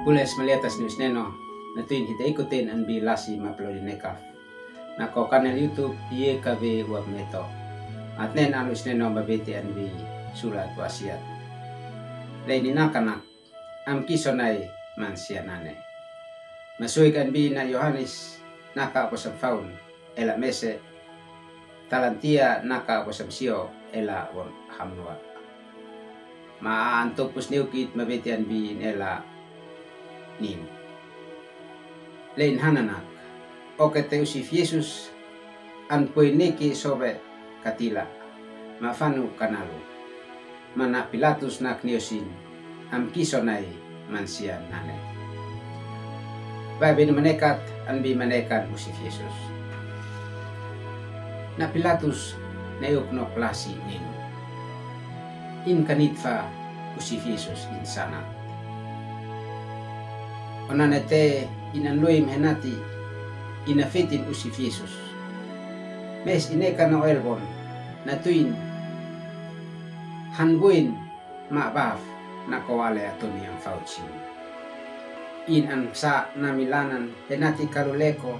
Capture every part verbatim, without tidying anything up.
Bules maliatas ni usineno, natoin hita ikutin anbi lasi mapalodi nekaf. Nako kanal YouTube Ye Kabe Uap Meto. Atnen alu usineno mabeti anbi sulat wasiat. Lei ni nakanak, am kisonai mansia nane. Masuik anbi na Yohanes, naka apos am faun, ela mese, talantia naka apos am sio, ela won hamnua. Ma antopus niukit mabeti anbi nela nin. Lein hananak, oke te usif Yesus, an poi niki sobe katila, ma fanu kanalu. Ma na Pilatus nak niosin, am kisonai mansia nane. Baibin manekat, anbi manekan usif Yesus. Na Pilatus, na iuk nok lasi ninu. In kanitfa usif Yesus in sana. Onanete in an luim henati, ina fitin usif Yesus. Mes ine kana oelbon, natoin, hanbuin, ma baf, nako wale atuni am faucin. In an sa namilanan, henati kaluleko,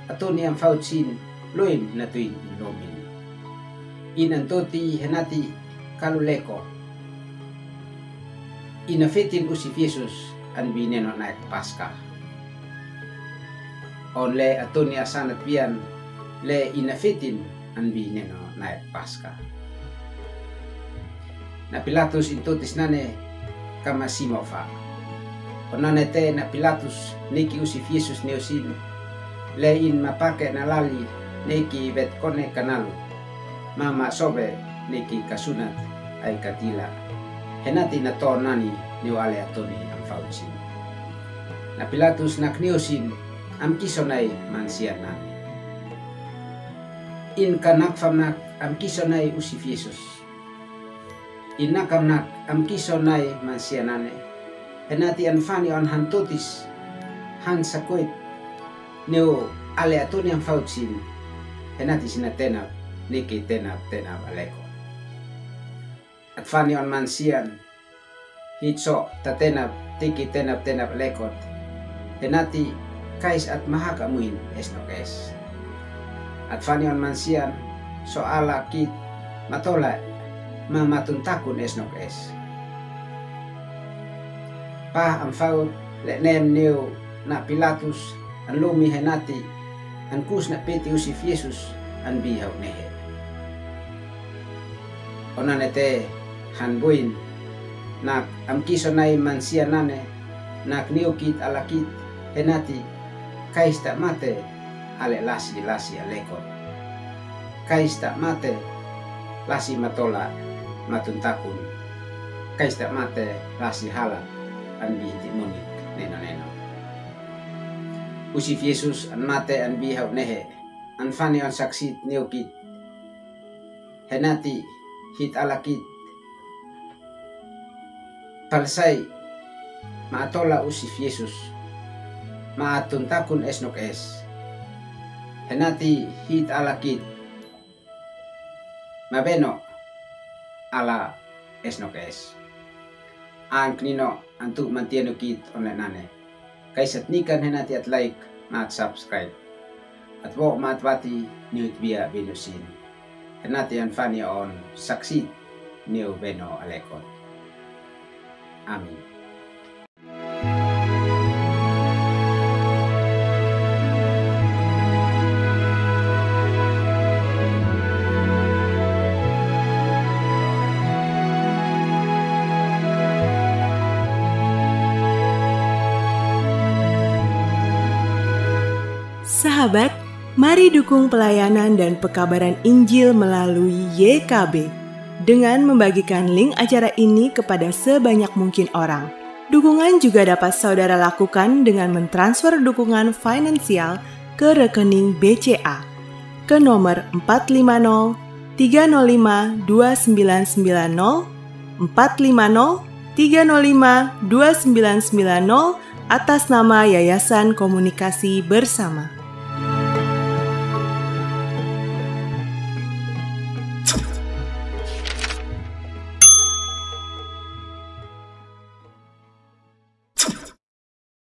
atuni am faucin, luim natoin in lumin. In an toti henati kaluleko. Ina fitin usif Yesus anbi neno naik Paska. On le atuni asanat bian le ina fitin anbi neno naik Paska. Na Pilatus in totis nane kama simofa. Onanete na Pilatus niki usif Yesus niosin. Le in mapake na lali niki bet kone kanalu. Mama sobe niki kasunat ai katila. Henati na to nani ni wale atuni am faucin. Na Pilatus nak niosin am kisonai mansia nane. In kanak famnak am kisonai usif Yesus. Ina kamnak am kisonai mansia nane. Henati an fani on han totis, han sakuit, neu ale atuni am faucin, henati sina tenap, niki tenap, tenap aleko. At fani on mansian, hitso ta tenap, tiki tenap, tenap alekot. Henati kais at mahak amuin esnok es. At fani on mansian, so ala kit matola ma matun takun esnok es. Pah am faut le nem neu na Pilatus an lumi henati an kus na piti usif Yesus an bihau nehe. Onanete han buin, nak am kisonai mansia nane, nak niukit alakit, henati, kais ta mate, ale lasi lasi alekot. Kais ta mate, lasi matola, matun takun. Kais ta mate, lasi halat, an bihiti munik, neno neno. Usif Yesus an mate an bihau nehe, an fani on saksit niukit. Henati hit alakit. Palsai ma atola usif Yesus. Ma atun takun esnok es. Henati hit alakit. Ma beno ala esnok es. Ang nino antu mantianu kit on le nane. Kaisat nikan henati at like ma at subscribe. At bo ma at bati niut bia binusin. Henati an fani on saksit niu beno alekot. Amin. Sahabat, mari dukung pelayanan dan pekabaran Injil melalui Y K B dengan membagikan link acara ini kepada sebanyak mungkin orang. Dukungan juga dapat saudara lakukan dengan mentransfer dukungan finansial ke rekening B C A ke nomor empat lima nol tiga nol lima dua sembilan sembilan nol, empat lima nol tiga nol lima dua sembilan sembilan nol, atas nama Yayasan Komunikasi Bersama.